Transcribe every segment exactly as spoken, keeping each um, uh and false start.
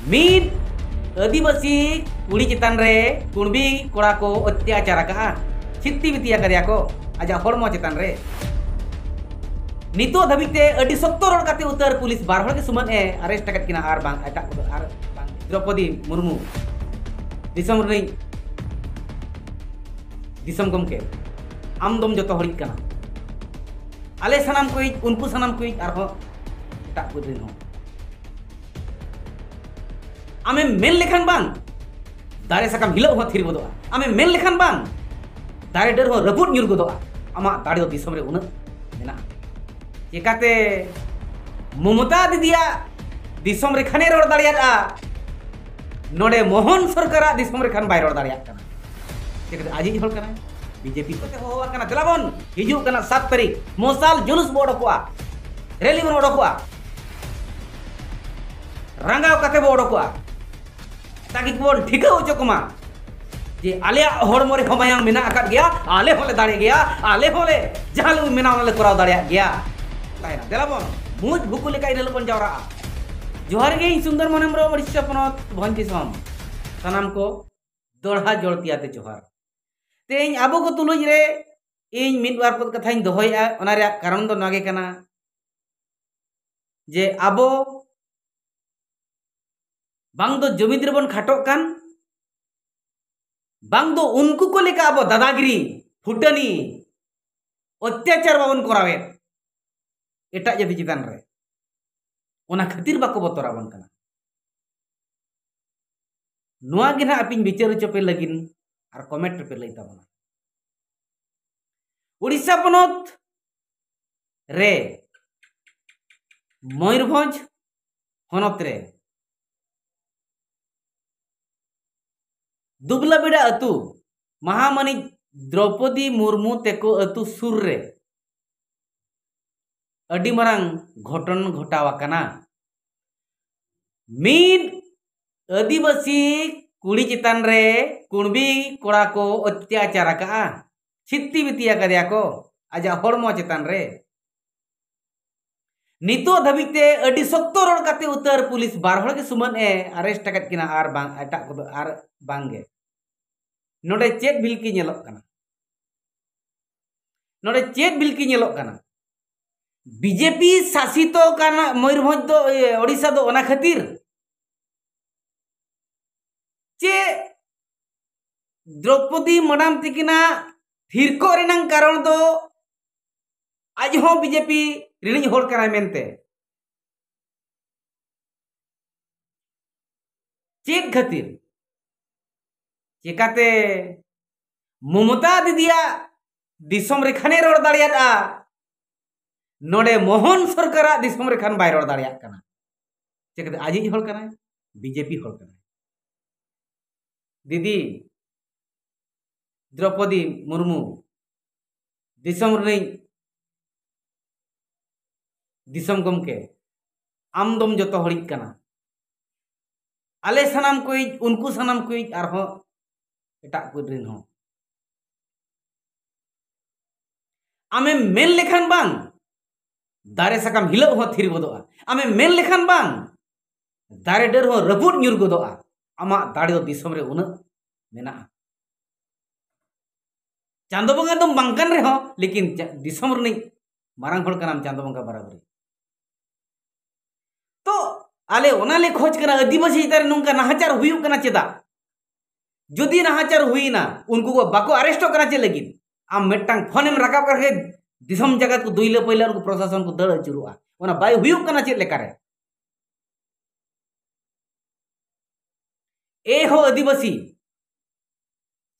ᱢᱤᱫ ᱟᱹᱫᱤᱵᱟᱹᱥᱤ ᱠᱩᱲᱤ ᱪᱮᱛᱟᱱ ᱨᱮ ᱠᱩᱬᱵᱤ ᱠᱚᱲᱟ ᱠᱚ ᱚᱛᱛᱟᱪᱟᱨ ᱟᱠᱟᱫᱼᱟ, ᱪᱷᱤᱛᱤ ᱵᱤᱛᱤ ᱟᱠᱟᱫᱮᱭᱟ ᱠᱚ ᱟᱡᱟᱜ ᱦᱚᱲᱢᱚ ᱪᱮᱛᱟᱱ ᱨᱮ᱾ ᱱᱤᱛᱚᱜ ᱫᱷᱟᱹᱵᱤᱡ ᱛᱮ ᱟᱹᱰᱤ ᱥᱚᱠᱛᱚ ᱨᱚᱲ ᱠᱟᱛᱮ ᱩᱛᱟᱹᱨ ᱯᱩᱞᱤᱥ ᱵᱟᱨ ᱦᱚᱲ ᱜᱮ ᱥᱩᱢᱟᱹᱱ ᱮ ᱟᱨᱮᱥᱴ ᱟᱠᱟᱫ ᱠᱤᱱᱟ, ᱟᱨ ᱵᱟᱝ ᱮᱴᱟᱜ ᱠᱚᱫᱚ, ᱟᱨ ᱵᱟᱝ ᱫᱨᱚᱯᱚᱫᱤ ᱢᱩᱨᱢᱩ, ᱫᱤᱥᱚᱢ ᱨᱤᱱᱤᱡ, ᱫᱤᱥᱚᱢ ᱜᱚᱢᱠᱮ, ᱟᱢ ᱫᱚᱢ ᱡᱚᱛᱚ ᱦᱚᱲᱤᱡ ᱠᱟᱱᱟ᱾ ᱟᱞᱮ ᱥᱟᱱᱟᱢ ᱠᱚᱭᱤᱡ, ᱩᱱᱠᱩ ᱥᱟᱱᱟᱢ ᱠᱚᱭᱤᱡ, ᱟᱨᱦᱚᱸ ᱮᱴᱟᱜ ᱠᱚ ᱨᱮᱱ ᱦᱚᱸ᱾ ᱟᱢᱮᱢ ᱢᱮᱱ ᱞᱮᱠᱷᱟᱱ ᱵᱟᱝ, ᱫᱟᱨᱮ ᱥᱟᱠᱟᱢ ᱦᱤᱞᱟᱹᱜ ᱦᱚᱸ ᱛᱷᱤᱨ ᱜᱚᱫᱚᱜᱼᱟ᱾ ᱟᱢᱮᱢ ᱢᱮᱱ ᱞᱮᱠᱷᱟᱱ ᱵᱟᱝ, ᱫᱟᱨᱮ ᱰᱟᱹᱨ ᱦᱚᱸ ᱨᱟᱹᱯᱩᱫ ᱧᱩᱨ ᱜᱚᱫᱚᱜᱼᱟ᱾ ᱟᱢᱟᱜ ᱫᱟᱲᱮ ᱫᱚ ᱫᱤᱥᱚᱢ ᱨᱮ ᱩᱱᱟᱹᱜ ᱢᱮᱱᱟᱜᱼᱟ᱾ ᱪᱮᱠᱟᱛᱮ ᱢᱚᱢᱚᱛᱟ ᱫᱤᱫᱤᱭᱟᱜ ᱫᱤᱥᱚᱢ ᱨᱮ ᱠᱷᱟᱱᱮ ᱨᱚᱲ ᱫᱟᱲᱮᱭᱟᱜᱼᱟ, ᱱᱚᱰᱮ ᱢᱳᱦᱚᱱ ᱥᱚᱨᱠᱟᱨᱟᱜ ᱫᱤᱥᱚᱢ ᱨᱮ ᱠᱷᱟᱱ ᱵᱟᱭ ᱨᱚᱲ ᱫᱟᱲᱮᱭᱟᱜ ᱠᱟᱱᱟ? ᱪᱤᱠᱟᱹᱛᱮ ᱟᱡᱤᱡ ᱦᱚᱲ ᱠᱟᱱᱟᱭ? ᱵᱤᱡᱮᱯᱤ ᱠᱚᱛᱮ ᱦᱚᱦᱚ ᱟᱠᱟᱱᱟ, ᱫᱮᱞᱟ ᱵᱚᱱ ᱦᱤᱡᱩᱜ ᱠᱟᱱᱟ ᱥᱟᱛ ᱛᱟᱹᱨᱤᱠᱷ, ᱢᱚᱥᱟᱞ ᱡᱩᱞᱩᱥ ᱵᱚ ᱚᱰᱚᱠᱚᱜᱼᱟ, ᱨᱮᱞᱤ ᱵᱚᱱ ᱚᱰᱚᱠᱚᱜᱼᱟ, ᱨᱟᱸᱜᱟᱣ ᱠᱟᱛᱮ ᱵᱚ ᱚᱰᱚᱠᱚᱜᱼᱟ᱾ ᱛᱟᱠᱤ ᱠᱚᱵᱚᱱ ᱴᱷᱤᱠᱟᱹ ᱦᱚᱪᱚ ᱠᱚᱢᱟ ᱡᱮ ᱟᱞᱮᱭᱟᱜ ᱦᱚᱲᱢᱚ ᱨᱮᱦᱚᱸ ᱢᱟᱭᱟᱢ ᱢᱮᱱᱟᱜ ᱟᱠᱟᱫ ᱜᱮᱭᱟ, ᱟᱞᱮ ᱦᱚᱸᱞᱮ ᱫᱟᱲᱮ ᱜᱮᱭᱟ, ᱟᱞᱮ ᱦᱚᱸᱞᱮ ᱡᱟᱦᱟᱸ ᱞᱮ ᱢᱮᱱᱟ ᱚᱱᱟ ᱞᱮ ᱠᱚᱨᱟᱣ ᱫᱟᱲᱮᱭᱟᱜ ᱜᱮᱭᱟ᱾ ᱛᱟᱦᱮᱱᱟ, ᱫᱮᱞᱟ ᱵᱚᱱ ᱢᱩᱸᱡ ᱵᱷᱩᱠᱩ ᱞᱮᱠᱟ ᱤᱱᱟᱹ ᱦᱤᱞᱳᱜ ᱵᱚᱱ ᱡᱟᱣᱨᱟᱜᱼᱟ᱾ ᱡᱚᱦᱟᱨ ᱜᱮ, ᱤᱧ ᱥᱩᱱᱫᱚᱨ ᱢᱚᱱ ᱦᱮᱢᱵᱨᱚᱢ, ᱳᱰᱤᱥᱟ ᱯᱚᱱᱚᱛ, ᱵᱷᱚᱸᱡᱽ ᱫᱤᱥᱚᱢ᱾ ᱥᱟᱱᱟᱢ ᱠᱚ ᱫᱚᱲᱦᱟ ᱡᱚᱲ ᱛᱤᱭᱟᱛᱮ ᱡᱚᱦᱟᱨ᱾ ᱛᱮᱦᱮᱧ ᱟᱵᱚ ᱠᱚ ᱛᱩᱞᱩᱡ ᱨᱮ ᱤᱧ ᱢᱤᱫ ᱵᱟᱨ ᱯᱚᱫ ᱠᱟᱛᱷᱟᱧ ᱫᱚᱦᱚᱭᱮᱫᱼᱟ᱾ ᱚᱱᱟ ᱨᱮᱭᱟᱜ ᱠᱟᱨᱚᱱ ᱫᱚ ᱱᱚᱣᱟ ᱜᱮ ᱠᱟᱱᱟ ᱡᱮ ᱟᱵᱚ ᱵᱟᱝ ᱫᱚ ᱡᱩᱢᱤᱫ ᱨᱮᱵᱚᱱ ᱠᱷᱟᱴᱚᱜ ᱠᱟᱱ, ᱵᱟᱝ ᱫᱚ ᱩᱱᱠᱩ ᱠᱚ ᱞᱮᱠᱟ ᱟᱵᱚ ᱫᱟᱫᱟᱜᱤᱨᱤ, ᱯᱷᱩᱴᱟᱹᱱᱤ, ᱚᱛᱛᱟᱪᱟᱨ ᱵᱟᱵᱚᱱ ᱠᱚᱨᱟᱣᱮᱫ ᱮᱴᱟᱜ ᱡᱟᱹᱛᱤ ᱪᱮᱛᱟᱱ ᱨᱮ᱾ ᱚᱱᱟ ᱠᱷᱟᱹᱛᱤᱨ ᱵᱟᱠᱚ ᱵᱚᱛᱚᱨ ᱟᱵᱚᱱ ᱠᱟᱱᱟ᱾ ᱱᱚᱣᱟ ᱜᱮ ᱱᱟᱦᱟᱜ ᱟᱯᱮᱧ ᱵᱤᱪᱟᱹᱨ ᱦᱚᱪᱚ ᱯᱮ ᱞᱟᱹᱜᱤᱫ ᱟᱨ ᱠᱚᱢᱮᱱᱴ ᱨᱮᱯᱮ ᱞᱟᱹᱭ ᱛᱟᱵᱚᱱᱟ᱾ ᱩᱲᱤᱥᱥᱟ ᱯᱚᱱᱚᱛ ᱨᱮ, ᱢᱚᱭᱩᱨᱵᱷᱚᱸᱡᱽ ᱦᱚᱱᱚᱛ ᱨᱮ ᱫᱩᱵᱞᱟᱵᱮᱲᱟ ᱟᱹᱛᱩ, ᱢᱟᱦᱟᱢᱟᱹᱱᱤᱡ ᱫᱨᱚᱯᱚᱫᱤ ᱢᱩᱨᱢᱩ ᱛᱮᱠᱚ ᱟᱹᱛᱩ ᱥᱩᱨ ᱨᱮ ᱟᱹᱰᱤ ᱢᱟᱨᱟᱝ ᱜᱷᱚᱴᱚᱱ ᱜᱷᱚᱴᱟᱣ ᱟᱠᱟᱱᱟ᱾ ᱢᱤᱫ ᱟᱹᱫᱤᱵᱟᱹᱥᱤ ᱠᱩᱲᱤ ᱪᱮᱛᱟᱱ ᱨᱮ ᱠᱩᱬᱵᱤ ᱠᱚᱲᱟ ᱠᱚ ᱚᱛᱛᱟᱪᱟᱨ ᱟᱠᱟᱫᱼᱟ, ᱪᱷᱤᱛᱤ ᱵᱤᱛᱤ ᱟᱠᱟᱫᱮᱭᱟ ᱠᱚ ᱟᱡᱟᱜ ᱦᱚᱲᱢᱚ ᱪᱮᱛᱟᱱ ᱨᱮ᱾ ᱱᱤᱛᱚᱜ ᱫᱷᱟᱹᱵᱤᱡ ᱛᱮ ᱟᱹᱰᱤ ᱥᱚᱠᱛᱚ ᱨᱚᱲ ᱠᱟᱛᱮ ᱩᱛᱟᱹᱨ ᱯᱩᱞᱤᱥ ᱵᱟᱨ ᱦᱚᱲ ᱜᱮ ᱥᱩᱢᱟᱹᱱ ᱮ ᱟᱨᱮᱥᱴ ᱟᱠᱟᱫ ᱠᱤᱱᱟ, ᱟᱨ ᱵᱟᱝ ᱮᱴᱟᱜ ᱠᱚᱫᱚ ᱟᱨ ᱵᱟᱝ ᱜᱮ᱾ ᱱᱚᱰᱮ ᱪᱮᱫ ᱵᱷᱤᱞᱠᱤ ᱧᱮᱞᱚᱜ ᱠᱟᱱᱟ? ᱱᱚᱰᱮ ᱪᱮᱫ ᱵᱷᱤᱞᱠᱤ ᱧᱮᱞᱚᱜ ᱠᱟᱱᱟ? ᱵᱤᱡᱮᱯᱤ ᱥᱟᱥᱤᱛᱚ ᱠᱟᱱᱟ ᱢᱚᱭᱩᱨᱵᱷᱚᱸᱡᱽ ᱫᱚ, ᱤᱭᱟᱹ, ᱳᱰᱤᱥᱟ ᱫᱚ ᱚᱱᱟ ᱠᱷᱟᱹᱛᱤᱨ ᱪᱮ ᱫᱨᱚᱯᱚᱫᱤ ᱢᱟᱰᱟᱢ ᱛᱤᱠᱤᱱᱟᱜ ᱛᱷᱤᱨ ᱠᱚᱜ ᱨᱮᱱᱟᱜ ᱠᱟᱨᱚᱱ ᱫᱚ ᱟᱡ ᱦᱚᱸ ᱵᱤᱡᱮᱯᱤ ᱨᱤᱱᱤᱡ ᱦᱚᱲ ᱠᱟᱱᱟᱭ ᱢᱮᱱᱛᱮ? ᱪᱮᱫ ᱠᱷᱟᱹᱛᱤᱨ? ᱪᱮᱠᱟᱛᱮ ᱢᱚᱢᱚᱛᱟ ᱫᱤᱫᱤᱭᱟᱜ ᱫᱤᱥᱚᱢ ᱨᱮ ᱠᱷᱟᱱᱮ ᱨᱚᱲ ᱫᱟᱲᱮᱭᱟᱫᱼᱟ, ᱱᱚᱰᱮ ᱢᱳᱦᱚᱱ ᱥᱚᱨᱠᱟᱨᱟᱜ ᱫᱤᱥᱚᱢ ᱨᱮ ᱠᱷᱟᱱ ᱵᱟᱭ ᱨᱚᱲ ᱫᱟᱲᱮᱭᱟᱜ ᱠᱟᱱᱟ? ᱪᱮᱠᱟᱛᱮ ᱟᱡᱤᱡ ᱦᱚᱲ ᱠᱟᱱᱟᱭ, ᱵᱤᱡᱮᱯᱤ ᱦᱚᱲ ᱠᱟᱱᱟᱭ᱾ ᱫᱤᱫᱤ ᱫᱨᱚᱯᱚᱫᱤ ᱢᱩᱨᱢᱩ, ᱫᱤᱥᱚᱢ ᱨᱤᱱᱤᱡ ᱫᱤᱥᱚᱢ ᱜᱚᱢᱠᱮ, ᱟᱢ ᱫᱚᱢ ᱡᱚᱛᱚ ᱦᱚᱲᱤᱡ ᱠᱟᱱᱟ᱾ ᱟᱞᱮ ᱥᱟᱱᱟᱢ ᱠᱚᱭᱤᱡ, ᱩᱱᱠᱩ ᱥᱟᱱᱟᱢ ᱠᱚᱭᱤᱡ, ᱟᱨᱦᱚᱸ ᱮᱴᱟᱜ ᱠᱚ ᱨᱤᱱ ᱦᱚᱸ᱾ ᱟᱢᱮᱢ ᱢᱮᱱ ᱞᱮᱠᱷᱟᱱ ᱵᱟᱝ, ᱫᱟᱨᱮ ᱥᱟᱠᱟᱢ ᱦᱤᱞᱟᱹᱜ ᱦᱚᱸ ᱛᱷᱤᱨ ᱜᱚᱫᱚᱜᱼᱟ᱾ ᱟᱢᱮᱢ ᱢᱮᱱ ᱞᱮᱠᱷᱟᱱ ᱵᱟᱝ, ᱫᱟᱨᱮ ᱰᱟᱹᱨ ᱦᱚᱸ ᱨᱟᱹᱯᱩᱫ ᱧᱩᱨ ᱜᱚᱫᱚᱜᱼᱟ᱾ ᱟᱢᱟᱜ ᱫᱟᱲᱮ ᱫᱚ ᱫᱤᱥᱚᱢ ᱨᱮ ᱩᱱᱟᱹᱜ ᱢᱮᱱᱟᱜᱼᱟ᱾ ᱪᱟᱸᱫᱚ ᱵᱚᱸᱜᱟ ᱫᱚᱢ ᱵᱟᱝ ᱠᱟᱱ ᱨᱮᱦᱚᱸ, ᱞᱮᱠᱤᱱ ᱪᱟ-, ᱫᱤᱥᱚᱢ ᱨᱤᱱᱤᱡ ᱢᱟᱨᱟᱝ ᱦᱚᱲ ᱠᱟᱱᱟᱢ, ᱪᱟᱸᱫᱚ ᱵᱚᱸᱜᱟ ᱵᱟᱨᱟᱵᱟᱹᱨᱤ᱾ ᱛᱚ ᱟᱞᱮ ᱚᱱᱟ ᱞᱮ ᱠᱷᱚᱡᱽ ᱠᱟᱱᱟ, ᱟᱹᱫᱤᱵᱟᱹᱥᱤ ᱪᱮᱛᱟᱱ ᱨᱮ ᱱᱚᱝᱠᱟ ᱱᱟᱦᱟᱪᱟᱨ ᱦᱩᱭᱩᱜ ᱠᱟᱱᱟ ᱪᱮᱫᱟᱜ? ᱡᱩᱫᱤ ᱱᱟᱦᱟᱪᱟᱨ ᱦᱩᱭᱱᱟ, ᱩᱱᱠᱩ ᱠᱚ ᱵᱟᱠᱚ ᱟᱨᱮᱥᱴᱚᱜ ᱠᱟᱱᱟ ᱪᱮᱫ ᱞᱟᱹᱜᱤᱫ? ᱟᱢ ᱢᱤᱫᱴᱟᱝ ᱯᱷᱳᱱᱮᱢ ᱨᱟᱠᱟᱵ ᱠᱟᱜ ᱠᱷᱟᱡ ᱫᱤᱥᱚᱢ ᱡᱟᱠᱟᱛ ᱠᱚ ᱫᱩᱭᱞᱟᱹ ᱯᱟᱹᱭᱞᱟᱹ ᱩᱱᱠᱩ ᱯᱨᱚᱥᱟᱥᱚᱱ ᱠᱚ ᱫᱟᱹᱲ ᱟᱹᱪᱩᱨᱚᱜᱼᱟ᱾ ᱚᱱᱟ ᱵᱟᱭ ᱦᱩᱭᱩᱜ ᱠᱟᱱᱟ ᱪᱮᱫ ᱞᱮᱠᱟᱨᱮ? ᱮ ᱦᱳ ᱟᱹᱫᱤᱵᱟᱹᱥᱤ,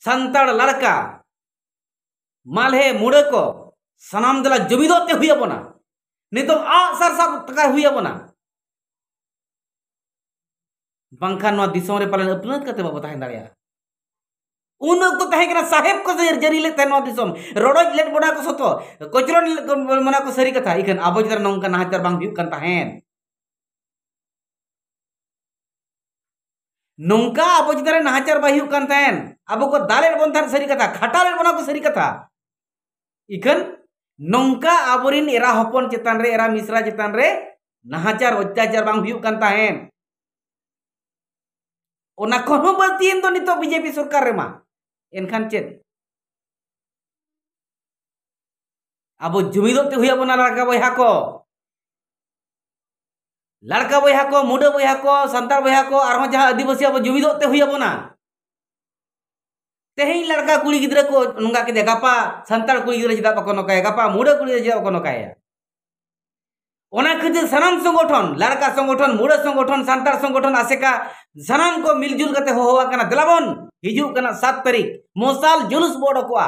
ᱥᱟᱱᱛᱟᱲ ᱞᱟᱲᱠᱟ, ᱢᱟᱞᱦᱮ ᱢᱩᱰᱟᱹ ᱠᱚ, ᱥᱟᱱᱟᱢ ᱫᱮᱞᱟ ᱡᱩᱢᱤᱫᱚᱜ ᱛᱮ ᱦᱩᱭ ᱟᱵᱚᱱᱟ᱾ ᱱᱤᱛᱚᱝ ᱟᱜ ᱥᱟᱨ ᱥᱟᱵ ᱛᱟᱠᱟᱭ ᱦᱩᱭ ᱟᱵᱚᱱᱟ, ᱵᱟᱝᱠᱷᱟᱱ ᱱᱚᱣᱟ ᱫᱤᱥᱚᱢ ᱨᱮ ᱯᱟᱞᱮᱱ ᱟᱹᱯᱱᱟᱹᱛ ᱠᱟᱛᱮ ᱵᱟᱵᱚ ᱛᱟᱦᱮᱸ ᱫᱟᱲᱮᱭᱟᱜᱼᱟ᱾ ᱩᱱ ᱚᱠᱛᱚ ᱛᱟᱦᱮᱸ ᱠᱟᱱᱟ ᱥᱟᱦᱮᱵ ᱠᱚ ᱡᱟᱹᱨᱤ ᱞᱮᱫ ᱛᱟᱦᱮᱸ ᱱᱚᱣᱟ ᱫᱤᱥᱚᱢ, ᱨᱚᱰᱚᱡ ᱞᱮᱫ ᱵᱚᱱᱟ ᱠᱚ ᱥᱚᱛᱚ, ᱠᱚᱪᱞᱚᱱ ᱞᱮᱫ ᱵᱚᱱᱟ ᱠᱚ ᱥᱟᱹᱨᱤ ᱠᱟᱛᱷᱟ, ᱤᱠᱷᱟᱹᱱ ᱟᱵᱚ ᱪᱮᱛᱟᱱ ᱨᱮ ᱱᱚᱝᱠᱟ ᱱᱟᱦᱟᱪᱟᱨ ᱵᱟᱝ ᱦᱩᱭᱩᱜ ᱠᱟᱱ ᱛᱟᱦᱮᱸᱫ᱾ ᱱᱚᱝᱠᱟ ᱟᱵᱚ ᱪᱮᱛᱟᱱ ᱨᱮ ᱱᱟᱦᱟᱪᱟᱨ ᱵᱟᱭ ᱦᱩᱭᱩᱜ ᱠᱟᱱ ᱛᱟᱦᱮᱸᱱ, ᱟᱵᱚ ᱠᱚ ᱫᱟᱞᱮᱫ ᱵᱚᱱ ᱛᱟᱦᱮᱸᱱ ᱥᱟᱹᱨᱤ ᱠᱟᱛᱷᱟ, ᱠᱷᱟᱴᱟᱣᱮᱫ ᱵᱚᱱᱟ ᱠᱚ ᱥᱟᱹᱨᱤ ᱠᱟᱛᱷᱟ, ᱤᱠᱷᱟᱹᱱ ᱱᱚᱝᱠᱟ ᱟᱵᱚᱨᱤᱱ ᱮᱨᱟ ᱦᱚᱯᱚᱱ ᱪᱮᱛᱟᱱ ᱨᱮ, ᱮᱨᱟ ᱢᱤᱥᱨᱟ ᱪᱮᱛᱟᱱ ᱨᱮ ᱱᱟᱦᱟᱪᱟᱨ ᱚᱛᱛᱟᱪᱟᱨ ᱵᱟᱝ ᱦᱩᱭᱩᱜ ᱠᱟᱱ ᱛᱟᱦᱮᱸᱱ᱾ ᱚᱱᱟ ᱠᱷᱚᱱ ᱦᱚᱸ ᱵᱟᱹᱲᱛᱤᱭᱮᱱ ᱫᱚ ᱱᱤᱛᱚᱜ ᱵᱤᱡᱮᱯᱤ ᱥᱚᱨᱠᱟᱨ ᱨᱮᱢᱟ᱾ ᱮᱱᱠᱷᱟᱱ ᱪᱮᱫ? ᱟᱵᱚ ᱡᱩᱢᱤᱫᱚᱜ ᱛᱮ ᱦᱩᱭ ᱟᱵᱚᱱᱟ ᱞᱟᱲᱠᱟ ᱵᱚᱭᱦᱟ ᱠᱚ᱾ ᱞᱟᱲᱠᱟ ᱵᱚᱭᱦᱟ ᱠᱚ, ᱢᱩᱰᱟᱹ ᱵᱚᱭᱦᱟ ᱠᱚ, ᱥᱟᱱᱛᱟᱲ ᱵᱚᱭᱦᱟ ᱠᱚ, ᱟᱨᱦᱚᱸ ᱡᱟᱦᱟᱸ ᱟᱹᱫᱤᱵᱟᱹᱥᱤ, ᱟᱵᱚ ᱡᱩᱢᱤᱫᱚᱜ ᱛᱮ ᱦᱩᱭ ᱟᱵᱚᱱᱟ᱾ ᱛᱮᱦᱮᱧ ᱞᱟᱲᱠᱟ ᱠᱩᱲᱤ ᱜᱤᱫᱽᱨᱟᱹ ᱠᱚ ᱱᱚᱝᱠᱟ ᱠᱮᱫᱟ, ᱜᱟᱯᱟ ᱥᱟᱱᱛᱟᱲ ᱠᱩᱲᱤ ᱜᱤᱫᱽᱨᱟᱹ ᱪᱮᱫᱟᱜ ᱵᱟᱠᱚ ᱱᱚᱝᱠᱟᱭᱟ, ᱜᱟᱯᱟ ᱢᱩᱰᱟᱹ ᱠᱩᱲᱤ ᱜᱤᱫᱽᱨᱟᱹ ᱪᱮᱫᱟᱜ ᱵᱟᱠᱚ ᱱᱚᱝᱠᱟᱭᱟ? ᱚᱱᱟ ᱠᱷᱟᱹᱛᱤᱨ ᱥᱟᱱᱟᱢ ᱥᱚᱝᱜᱚᱴᱷᱚᱱ, ᱞᱟᱲᱠᱟ ᱥᱚᱝᱜᱚᱴᱷᱚᱱ, ᱢᱩᱰᱟᱹ ᱥᱚᱝᱜᱚᱴᱷᱚᱱ, ᱥᱟᱱᱛᱟᱲ ᱥᱚᱝᱜᱚᱴᱷᱚᱱ, ᱟᱥᱮᱠᱟ, ᱥᱟᱱᱟᱢ ᱠᱚ ᱢᱤᱞᱡᱩᱞ ᱠᱟᱛᱮ ᱦᱚᱦᱚ ᱟᱠᱟᱱᱟ, ᱫᱮᱞᱟ ᱵᱚᱱ, ᱦᱤᱡᱩᱜ ᱠᱟᱱᱟ ᱥᱟᱛ ᱛᱟᱹᱨᱤᱠᱷ, ᱢᱚᱥᱟᱞ ᱡᱩᱞᱩᱥ ᱵᱚ ᱚᱰᱚᱠᱚᱜᱼᱟ,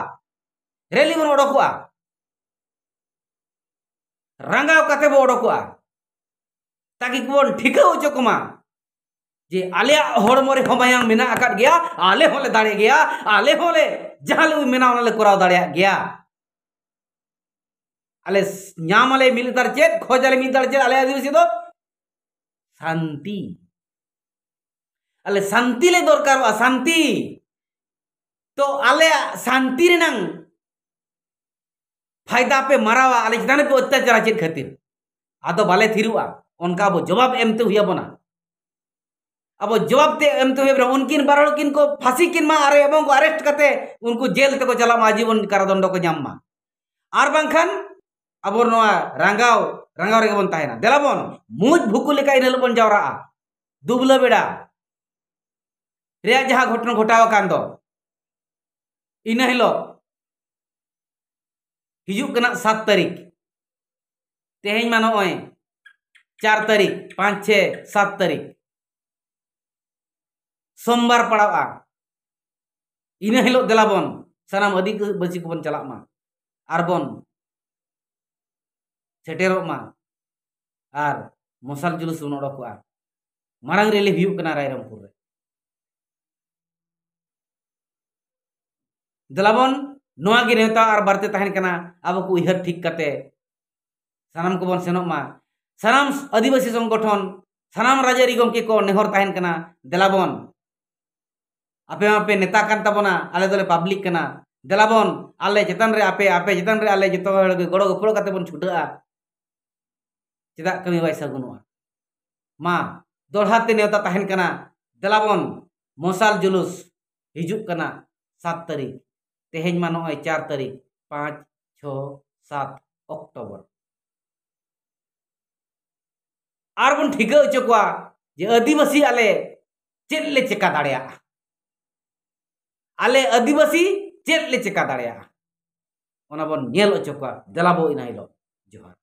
ᱨᱮᱞᱤ ᱵᱚᱱ ᱚᱰᱚᱠᱚᱜᱼᱟ, ᱨᱟᱸᱜᱟᱣ ᱠᱟᱛᱮ ᱵᱚ ᱚᱰᱚᱠᱚᱜᱼᱟ, ᱛᱟᱠᱤ ᱠᱚᱵᱚᱱ ᱴᱷᱤᱠᱟᱹ ᱦᱚᱪᱚ ᱠᱚᱢᱟ ᱡᱮ ᱟᱞᱮᱭᱟᱜ ᱦᱚᱲᱢᱚ ᱨᱮᱦᱚᱸ ᱢᱟᱭᱟᱝ ᱢᱮᱱᱟᱜ ᱟᱠᱟᱫ ᱜᱮᱭᱟ, ᱟᱞᱮ ᱦᱚᱸᱞᱮ ᱫᱟᱲᱮ ᱜᱮᱭᱟ, ᱟᱞᱮ ᱦᱚᱸᱞᱮ ᱡᱟᱦᱟᱸ ᱞᱮ ᱢᱮᱱᱟ ᱚᱱᱟ ᱞᱮ ᱠᱚᱨᱟᱣ ᱫᱟᱲᱮᱭᱟᱜ ᱜᱮᱭᱟ᱾ ᱟᱞᱮ ᱧᱟᱢ ᱟᱞᱮ ᱢᱤᱫ ᱞᱮᱛᱟᱲ ᱪᱮᱫ, ᱠᱷᱚᱡ ᱟᱞᱮ ᱢᱤᱫ ᱞᱮᱛᱟᱲ ᱪᱮᱫ, ᱟᱞᱮ ᱟᱹᱫᱤᱵᱟᱹᱥᱤ ᱫᱚ ᱥᱟᱱᱛᱤ᱾ ᱟᱞᱮ ᱥᱟᱱᱛᱤ ᱞᱮ ᱫᱚᱨᱠᱟᱨᱚᱜᱼᱟ, ᱥᱟᱱᱛᱤ᱾ ᱛᱚ ᱟᱞᱮᱭᱟᱜ ᱥᱟᱱᱛᱤ ᱨᱮᱱᱟᱝ ᱯᱷᱟᱭᱫᱟ ᱯᱮ ᱢᱟᱨᱟᱣᱟ, ᱟᱞᱮ ᱪᱮᱛᱟᱱ ᱨᱮ ᱯᱮ ᱚᱛᱛᱟᱪᱟᱨᱟ ᱪᱮᱫ ᱠᱷᱟᱹᱛᱤᱨ? ᱟᱫᱚ ᱵᱟᱞᱮ ᱛᱷᱤᱨᱚᱜᱼᱟ, ᱚᱱᱠᱟ ᱟᱵᱚ ᱡᱚᱵᱟᱵ ᱮᱢ ᱛᱮ ᱦᱩᱭ ᱟᱵᱚᱱᱟ᱾ ᱟᱵᱚ ᱡᱚᱵᱟᱵ ᱛᱮ ᱮᱢ ᱛᱮ ᱦᱩᱭ ᱟᱵᱚᱱᱟ᱾ ᱩᱱᱠᱤᱱ ᱵᱟᱨ ᱦᱚᱲ ᱠᱤᱱ ᱠᱚ ᱯᱷᱟᱸᱥᱤ ᱠᱤᱱ ᱢᱟ, ᱟᱨ ᱮᱵᱚᱝ ᱠᱚ ᱟᱨᱮᱥᱴ ᱠᱟᱛᱮ ᱩᱱᱠᱩ ᱡᱮᱞ ᱛᱮᱠᱚ ᱪᱟᱞᱟᱜ ᱢᱟ, ᱟᱡᱤᱵᱚᱱ ᱠᱟᱨᱟᱫᱚᱱᱰᱚ ᱠᱚ ᱧᱟᱢ ᱢᱟ᱾ ᱟᱨ ᱵᱟᱝᱠᱷᱟᱱ ᱟᱵᱚ ᱱᱚᱣᱟ ᱨᱟᱸᱜᱟᱣ, ᱨᱟᱸᱜᱟᱣ ᱨᱮᱜᱮ ᱵᱚᱱ ᱛᱟᱦᱮᱱᱟ᱾ ᱫᱮᱞᱟ ᱵᱚᱱ ᱢᱩᱸᱡ ᱵᱷᱩᱠᱩ ᱞᱮᱠᱟ ᱤᱱᱟᱹ ᱦᱤᱞᱳᱜ ᱵᱚᱱ ᱡᱟᱣᱨᱟᱜᱼᱟ᱾ ᱫᱩᱵᱞᱟᱹ ᱵᱮᱲᱟ ᱨᱮᱭᱟᱜ ᱡᱟᱦᱟᱸ ᱜᱷᱚᱴᱚᱱᱟ ᱜᱷᱚᱴᱟᱣ ᱟᱠᱟᱱ ᱫᱚ, ᱤᱱᱟᱹ ᱦᱤᱞᱳᱜ ᱦᱤᱡᱩᱜ ᱠᱟᱱᱟ ᱥᱟᱛ ᱛᱟᱹᱨᱤᱠᱷ᱾ ᱛᱮᱦᱮᱧ ᱢᱟ ᱱᱚᱜᱼᱚᱭ ᱪᱟᱨ ᱛᱟᱹᱨᱤᱠᱷ, ᱯᱟᱸᱪ, ᱪᱷᱮ, ᱥᱟᱛ ᱛᱟᱹᱨᱤᱠᱷ ᱥᱳᱢᱵᱟᱨ ᱯᱟᱲᱟᱣᱼᱟ᱾ ᱤᱱᱟᱹ ᱦᱤᱞᱳᱜ ᱫᱮᱞᱟ ᱵᱚᱱ ᱥᱟᱱᱟᱢ ᱟᱹᱫᱤᱵᱟᱹᱥᱤ ᱠᱚᱵᱚᱱ ᱪᱟᱞᱟᱜ ᱢᱟ, ᱟᱨ ᱵᱚᱱ ᱥᱮᱴᱮᱨᱚᱜ ᱢᱟ ᱟᱨ ᱢᱚᱥᱟᱞ ᱡᱩᱞᱩᱥ ᱵᱚᱱ ᱚᱰᱚᱠᱚᱜᱼᱟ᱾ ᱢᱟᱨᱟᱝ ᱨᱮᱞᱤ ᱦᱩᱭᱩᱜ ᱠᱟᱱᱟ ᱨᱟᱭᱨᱚᱝᱯᱩᱨ ᱨᱮ᱾ ᱫᱮᱞᱟ ᱵᱚᱱ, ᱱᱚᱣᱟ ᱜᱮ ᱱᱮᱣᱛᱟ ᱟᱨ ᱵᱟᱨᱛᱮ ᱛᱟᱦᱮᱱ ᱠᱟᱱᱟ, ᱟᱵᱚ ᱠᱚ ᱩᱭᱦᱟᱹᱨ ᱴᱷᱤᱠ ᱠᱟᱛᱮ ᱥᱟᱱᱟᱢ ᱠᱚᱵᱚᱱ ᱥᱮᱱᱚᱜ ᱢᱟ᱾ ᱥᱟᱱᱟᱢ ᱟᱹᱫᱤᱵᱟᱹᱥᱤ ᱥᱚᱝᱜᱚᱴᱷᱚᱱ, ᱥᱟᱱᱟᱢ ᱨᱟᱡᱽᱟᱹᱨᱤ ᱜᱚᱢᱠᱮ ᱠᱚ ᱱᱮᱦᱚᱨ ᱛᱟᱦᱮᱱ ᱠᱟᱱᱟ, ᱫᱮᱞᱟ ᱵᱚᱱ, ᱟᱯᱮ ᱢᱟᱯᱮ ᱱᱮᱛᱟ ᱠᱟᱱ ᱛᱟᱵᱚᱱᱟ, ᱟᱞᱮ ᱫᱚᱞᱮ ᱯᱟᱵᱽᱞᱤᱠ ᱠᱟᱱᱟ, ᱫᱮᱞᱟ ᱵᱚᱱ ᱟᱞᱮ ᱪᱮᱛᱟᱱ ᱨᱮ ᱟᱯᱮ, ᱟᱯᱮ ᱪᱮᱛᱟᱱ ᱨᱮ ᱟᱞᱮ, ᱡᱚᱛᱚ ᱦᱚᱲ ᱜᱮ ᱜᱚᱲᱚ ᱜᱚᱯᱚᱲᱚ ᱠᱟᱛᱮ ᱵᱚᱱ ᱪᱷᱩᱴᱟᱹᱜᱼᱟ᱾ ᱪᱮᱫᱟᱜ ᱠᱟᱹᱢᱤ ᱵᱟᱭ ᱥᱟᱹᱜᱩᱱᱚᱜᱼᱟ? ᱢᱟ, ᱫᱚᱦᱲᱟ ᱛᱮ ᱱᱮᱣᱛᱟ ᱛᱟᱦᱮᱱ ᱠᱟᱱᱟ, ᱫᱮᱞᱟ ᱵᱚᱱ ᱢᱚᱥᱟᱞ ᱡᱩᱞᱩᱥ ᱦᱤᱡᱩᱜ ᱠᱟᱱᱟ ᱥᱟᱛ ᱛᱟᱹᱨᱤᱠᱷ᱾ ᱛᱮᱦᱮᱧ ᱢᱟ ᱱᱚᱜᱼᱚᱭ ᱪᱟᱨ ᱛᱟᱹᱨᱤᱠᱷ, ᱯᱟᱸᱪ, ᱪᱷᱚ, ᱥᱟᱛ ᱚᱠᱴᱳᱵᱚᱨ᱾ ᱟᱨ ᱵᱚᱱ ᱴᱷᱤᱠᱟᱹ ᱦᱚᱪᱚ ᱠᱚᱣᱟ ᱡᱮ ᱟᱹᱫᱤᱵᱟᱹᱥᱤ ᱟᱞᱮ ᱪᱮᱫ ᱞᱮ ᱪᱮᱠᱟ ᱫᱟᱲᱮᱭᱟᱜᱼᱟ, ᱟᱞᱮ ᱟᱹᱫᱤᱵᱟᱹᱥᱤ ᱪᱮᱫ ᱞᱮ ᱪᱮᱠᱟ ᱫᱟᱲᱮᱭᱟᱜᱼᱟ, ᱚᱱᱟ ᱵᱚᱱ ᱧᱮᱞ ᱦᱚᱪᱚ ᱠᱚᱣᱟ᱾ ᱫᱮᱞᱟ ᱵᱚ ᱤᱱᱟᱹ ᱦᱤᱞᱳᱜ᱾ ᱡᱚᱦᱟᱨ᱾